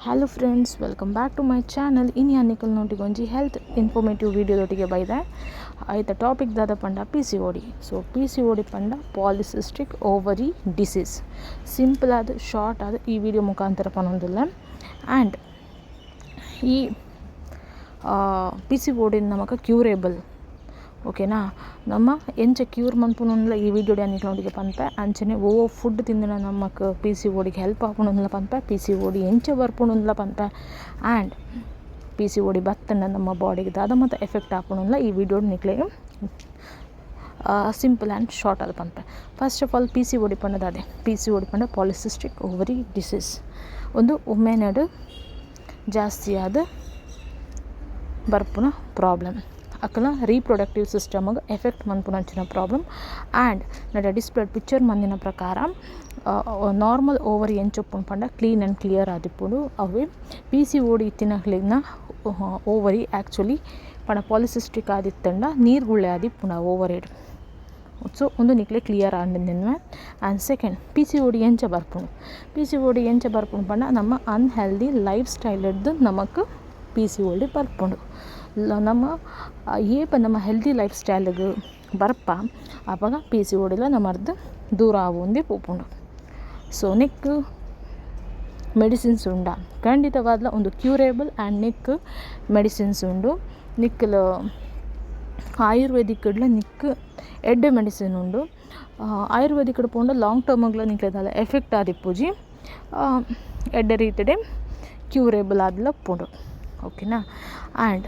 Hello friends, welcome back to my channel. ಇನಿ ನಿಕಲ್ನೊಟ್ಟಿಗೆ ಒಂಜಿ health informative ವೀಡಿಯೋದೊಟ್ಟಿಗೆ ಬೈದೆ. ಐತ ಟಾಪಿಕ್ ದಾದ ಪಂಡ PCOD. So PCOD ಪಂಡ polycystic ovary disease. Simple ಆದ್, ಶಾರ್ಟ್ ಆದ್ ಈ ವಿಡಿಯೋ ಮುಖಾಂತರ ಪನೊಂದುಲ್ಲ. ಆ್ಯಂಡ್ ಈ ಪಿಸಿಓಡಿ ನಮಕ್ ಕ್ಯೂರೇಬಲ್, ಓಕೆನಾ? ನಮ್ಮ ಎಂಚ ಕ್ಯೂರ್ ಮನ್ಪುನುಂದ್ಲ ಈ ವಿಡಿಯೋಡ್ ನಿಕ್ಲೆನೊಟ್ಟಿಗೆ ಪನ್ಪೆ. ಅಂಚನೆ ಒವ್ವು ಫುಡ್ ತಿಂದಿನ ನಮಕ್ ಪಿಸಿಓಡಿಗೆ ಹೆಲ್ಪ್ ಆಪುಂಡುಂದ್ಲ ಪನ್ಪೆ, ಪಿಸಿಓಡಿ ಎಂಚ ಬರ್ಪುಂಡುಂದ್ಲ ಪನ್ಪೆ, ಆ್ಯಂಡ್ ಪಿಸಿಓಡಿ ಬತ್ತಂಡ ನಮ್ಮ ಬಾಡಿಗೆ ದಾದ ಮಾತ ಎಫೆಕ್ಟ್ ಆಪುಂಡುಂದ್ಲ ಈ ವಿಡಿಯೋಡ್ ನಿಕ್ಲೆಗ್ simple and short ಆದ್ ಪನ್ಪೆ. First of all, PCOD ಪಂಡ ದಾದೆ? ಪಿಸಿಓಡಿ ಪಂಡ polycystic ovary disease. ಒಂದು ವುಮೆನಡ್ ಜಾಸ್ತಿ ಆದ್ ಬರ್ಪುನ ಪ್ರಾಬ್ಲಮ್, ಅಕಲ್ನ ರೀಪ್ರೊಡಕ್ಟಿವ್ ಸಿಸ್ಟಮ್ಗೆ ಎಫೆಕ್ಟ್ ಮನ್ಪುನಂಚಿನ ಪ್ರಾಬ್ಲಮ್. ಆ್ಯಂಡ್ ನಟ ಡಿಸ್ಪ್ಲೇ ಪಿಕ್ಚರ್ ಮಂದಿನ ಪ್ರಕಾರ ನಾರ್ಮಲ್ ಓವರಿ ಎಂಚ ಉಪ್ಪುಂಡು ಪಂಡ clean and clear ಆದಿಪ್ಪುಂಡು. ಅವೇ ಪಿಸಿಓಡಿ ಇತ್ತಿನಕ್ಲೆಗ್ನ ಓವರಿ ಆ್ಯಕ್ಚುಲಿ ಪಂಡ ಪಾಲಿಸಿಸ್ಟಿಕ್ ಆದಿತ್ತಂಡ ನೀರ್ಗುಳ್ಳೆ ಆದಿಪ್ಪುಂಡು ಆ ಓವರಿಡ್. ಸೊ ಉಂದು ನಿಕ್ಲೆ ಕ್ಲಿಯರ್ ಆಂಡ್. And second, PCOD ಎಂಚ ಬರ್ಪುಂಡು? ಪಿಸಿಓಡಿ ಎಂಚ ಬರ್ಪುಂಡು ಪಂಡ ನಮ್ಮ ಅನ್ಹೆಲ್ದಿ ಲೈಫ್ ಸ್ಟೈಲ್ಡ್ದು ನಮಕ್ ಪಿಸಿಓಡಿ ಬರ್ಪುಂಡು. ನಮ್ಮ ಏಪ ನಮ್ಮ ಹೆಲ್ದಿ ಲೈಫ್ ಸ್ಟೈಲ್ಗ್ ಬರ್ಪ, ಅಪಗ ಪಿಸಿಓಡಿಲ ನಮರ್ದ್ ದೂರ ಆವೊಂದೇ ಪೋಪುಂಡು. ಸೊ ನೆಕ್ಕ್ ಮೆಡಿಸಿನ್ಸ್ ಉಂಡ? ಖಂಡಿತವಾದ್ಲ ಉಂದು ಕ್ಯೂರೇಬಲ್ ಆ್ಯಂಡ್ ನೆಕ್ಕ್ ಮೆಡಿಸಿನ್ಸ್ ಉಂಡು. ನಿಕ್ಲ್ ಆಯುರ್ವೇದಿಕ್ಡ್ಲ ನಿಕ್ಕ್ ಎಡ್ಡೆ ಮೆಡಿಸಿನ್ ಉಂಡು. ಆಯುರ್ವೇದಿಕ್ಡ್ ಪೋಂಡ ಲಾಂಗ್ ಟರ್ಮ್ಗ್ಲ ನಿಕ್ಲೆ ದಾಲ ಎಫೆಕ್ಟ್ ಆದಿಪ್ಪುಜಿ, ಎಡ್ಡೆ ರೀತಿಡೆ ಕ್ಯೂರೇಬಲ್ ಆದ್ಲ ಉಪ್ಪುಂಡು, ಓಕೆನಾ? ಆ್ಯಂಡ್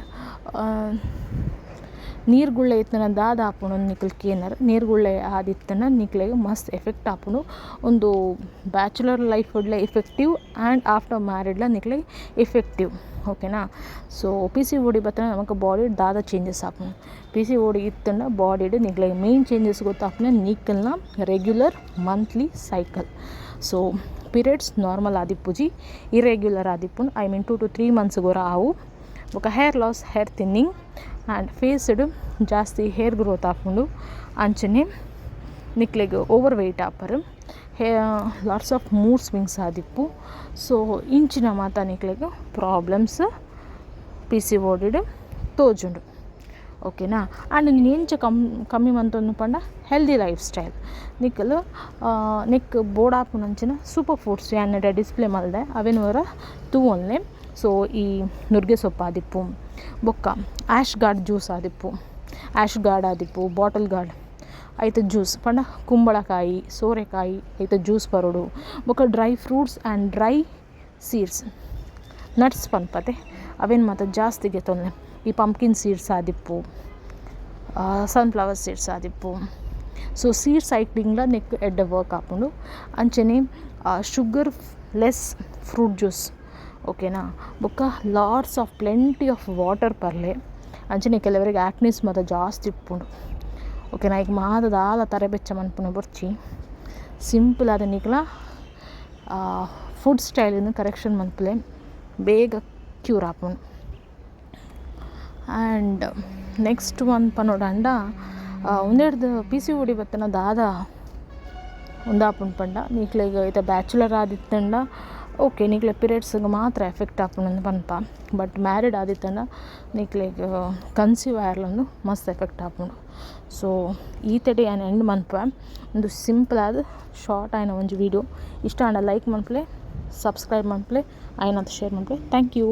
ನೀರ್ಗುಳ್ಳೆ ಇತ್ತಂಡ ದಾದ ಆಪುಂಡು ನಿಕುಲು ಕೇನರ್. ನೀರ್ಗುಳ್ಳೆ ಆದಿತ್ತಂಡ ನಿಕ್ಲೆಗ್ ಮಸ್ತ್ ಎಫೆಕ್ಟ್ ಆಪುಂಡು. ಉಂದು ಬ್ಯಾಚುಲರ್ ಲೈಫ್ಡ್ಲ effective and after ಮ್ಯಾರಿಡ್ಲ ನಿಕ್ಲೆಗ್ ಎಫೆಕ್ಟಿವ್, ಓಕೆನಾ? ಸೊ ಪಿಸಿಓಡಿ ಬತ್ತಂಡ ನಮಕ್ ಬಾಡಿಡ್ ದಾದ ಚೇಂಜಸ್ ಆಪುಂಡು? ಪಿಸಿಓಡಿ ಇತ್ತಂಡ ಬಾಡಿಡ್ ನಿಕ್ಲೆಗ್ ಮೇನ್ ಚೇಂಜಸ್ ಗೊತ್ತಾಪುನ ನಿಕಲ್ನ regular monthly cycle. So periods normal ಆದಿಪ್ಪುಜಿ, irregular ಆದಿಪ್ಪುಂಡು. I mean, 2 to 3 ಮಂತ್ಸ್ಗೆ ಒರ ಆವು. ಬೊಕ hair loss, hair thinning and faced ಜಾಸ್ತಿ ಹೇರ್ ಗ್ರೋತ್ ಆಪುಂಡು. ಅಂಚನೆ ನಿಕ್ಲೆಗ್ ಓವರ್ ವೆಯ್ಟ್ ಆಪರ್, lots of mood swings ಆದಿಪ್ಪು. So ಇಂಚಿನ ಮಾತ ನಿಕ್ಲೆಗ್ ಪ್ರಾಬ್ಲಮ್ಸ್ ಪಿಸಿಓಡಿಡ್ ತೋಜುಂಡು, ಓಕೆನಾ? ಆ್ಯಂಡ್ ನೀನು ಎಂಚ ಕಮ್ಮಿ ಮಂತೊಂದು ಪಂಡ healthy life style. ನಿಕುಲು ನೆಕ್ಕ್ ಬೋಡಾಪುನಂಚಿನ ಸೂಪರ್ ಫುಡ್ಸ್ ಯಾನ್ ಡಿಸ್ಪ್ಲೇ ಮಲ್ದೆ, ಅವೆನ್ ಒರ ತೂವೊನ್ಲೆ. ಸೊ ಈ ನುಗ್ಗೆ ಸೊಪ್ಪು ಆದಿಪ್ಪು, ಬೊಕ್ಕ ash gourd juice ಆದಿಪ್ಪು, ash gourd ಆದಿಪ್ಪು, bottle gourd ಐತ ಜ್ಯೂಸ್ ಪಂಡ ಕುಂಬಳಕಾಯಿ, ಸೋರೆಕಾಯಿ ಐತ ಜ್ಯೂಸ್ ಪರೊಡು. ಬೊಕ್ಕ dry fruits and dry seeds, nuts ಪನ್ಪತೆ, ಅವೆನ್ ಮಾತ ಜಾಸ್ತಿ ಗೆತೊನ್ಲೆ. ಈ ಪಂಪ್ಕಿನ್ ಸೀಡ್ಸ್ ಆದಿಪ್ಪು, ಸನ್ಫ್ಲವರ್ ಸೀಡ್ಸ್ ಆದಿಪ್ಪು. ಸೊ ಸೀಡ್ ಸೈಕ್ಲಿಂಗ್ಲ ನೆಕ್ಕ್ ಎಡ್ಡೆ ವರ್ಕ್ ಆಪುಂಡು. ಅಂಚನೆ sugar less fruit juice, ಓಕೆನಾ? ಬೊಕ್ಕ lots of plenty of water ಪರ್ಲೆ. ಅಂಚನೆ ಕೆಲವರಿಗೆ ಆ್ಯಕ್ನಿಸ್ ಮಾತ ಜಾಸ್ತಿ ಇಪ್ಪುಂಡು, ಓಕೆನಾ? ಐಕ್ ಮಾತ ದಾಲ ತರೆ ಬೆಚ್ಚ ಮನ್ಪುನ ಬೊರ್ಚಿ. ಸಿಂಪಲ್ ಆದ್ ನಿಕ್ಲ ಫುಡ್ ಸ್ಟೈಲ್ನ್ ಕರೆಕ್ಷನ್ ಮನ್ಪುಲೆ, ಬೇಗ ಕ್ಯೂರ್ ಆಪುಂಡು. And next one ಪನೊಡಾಂಡ, ಉಂದೆಡ್ದ್ ಪಿಸಿಓಡಿ ಬತ್ತುಂಡ ದಾದ ಉಂದಾಪುಂಡು ಪಂಡ, ನಿಕ್ಲೆಗ್ ಇತ್ತೆ ಬ್ಯಾಚುಲರ್ ಆದಿತ್ತುಂಡ ಓಕೆ, ನಿಕ್ಲೆ ಪಿರಿಯಡ್ಸ್ಗ್ ಮಾತ್ರ ಎಫೆಕ್ಟ್ ಆಪುಂಡು ಪನ್ಪ. ಬಟ್ ಮ್ಯಾರಿಡ್ ಆದಿತ್ತುಂಡ ನಿಕ್ಲೆಗ್ ಕನ್ಸೀವ್ ಆಯೆರ್ಲ ಉಂದು ಮಸ್ತ್ ಎಫೆಕ್ಟ್ ಆಪುಂಡು. ಸೊ ಈತೆಡೆ ಯಾನ್ ಎಂಡ್ ಮನ್ಪುವೆ. ಉಂದು ಸಿಂಪಲ್ ಆದ್ ಶಾರ್ಟ್ ಆಯಿನ ಒಂಜಿ ವೀಡಿಯೋ. ಇಷ್ಟ ಆಂಡ ಲೈಕ್ ಮನ್ಪುಲೆ, ಸಬ್ಸ್ಕ್ರೈಬ್ ಮನ್ಪುಲೆ, ಆಯಿನಾತ್ ಶೇರ್ ಮನ್ಪುಲೆ. Thank you.